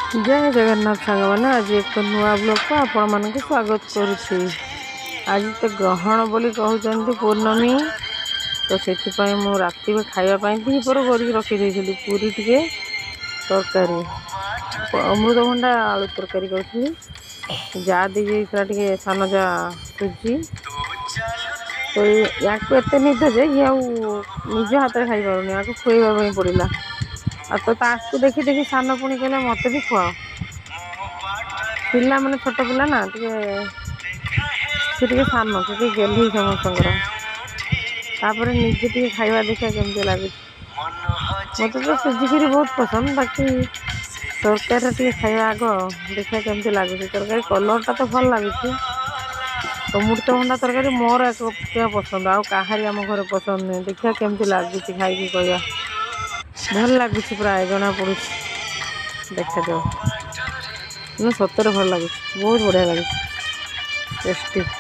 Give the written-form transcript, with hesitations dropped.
ଜୟ ଜଗନ୍ନାଥ ସାଙ୍ଗମାନେ, ଆଜି ଏକ ନୂଆ ବ୍ଲଗ୍କୁ ଆପଣମାନଙ୍କୁ ସ୍ୱାଗତ କରୁଛି। ଆଜି ତ ଗ୍ରହଣ ବୋଲି କହୁଛନ୍ତି, ପୂର୍ଣ୍ଣମୀ ତ, ସେଥିପାଇଁ ମୁଁ ରାତିରେ ଖାଇବା ପାଇଁ ଦ୍ୱିପହର କରିକି ରଖିଦେଇଥିଲି ପୁରୀ ଟିକେ ତରକାରୀ, ଅମୃତଭଣ୍ଡା ଆଳୁ ତରକାରୀ କରିଥିଲି। ଯା ଦେଇଯାଇଥିଲା ଟିକେ ସାନ ଯା ସୁଜି ତ। ୟାକୁ ଏତେ ନିଦ ଯେ ଇଏ ଆଉ ନିଜ ହାତରେ ଖାଇପାରୁନି, ୟାକୁ ଖୁଆଇବା ପାଇଁ ପଡ଼ିଲା। ଆଉ ତ ତାକୁ ଦେଖି ଦେଖି ସାନ ପୁଣି କହିଲା, ମୋତେ ବି ଖୁଆଅ। ପିଲାମାନେ ଛୋଟ ପିଲା ନା ଟିକେ, ସେ ଟିକେ ସାନ, ସେ ଟିକେ ଗେହ୍ଲି ସମସ୍ତଙ୍କର। ତାପରେ ନିଜେ ଟିକେ ଖାଇବା, ଦେଖିବା କେମିତି ଲାଗୁଛି। ମୋତେ ତ ସୁଜି କ୍ଷୀରି ବହୁତ ପସନ୍ଦ, ବାକି ତରକାରୀରେ ଟିକେ ଖାଇବା ଆଗ, ଦେଖିବା କେମିତି ଲାଗୁଛି। ତରକାରୀ କଲର୍ଟା ତ ଭଲ ଲାଗୁଛି। ଅମୃତଭଣ୍ଡା ତରକାରୀ ମୋର ଏକୁଟିଆ ପସନ୍ଦ, ଆଉ କାହାରି ଆମ ଘରେ ପସନ୍ଦ ନୁହେଁ। ଦେଖିବା କେମିତି ଲାଗୁଛି, ଖାଇକି କହିବା। ଭଲ ଲାଗୁଛି ପ୍ରାୟ ଜଣାପଡ଼ୁଛି, ଦେଖାଯାଉ। ନା, ସତରେ ଭଲ ଲାଗୁଛି, ବହୁତ ବଢ଼ିଆ ଲାଗୁଛି, ଟେଷ୍ଟି।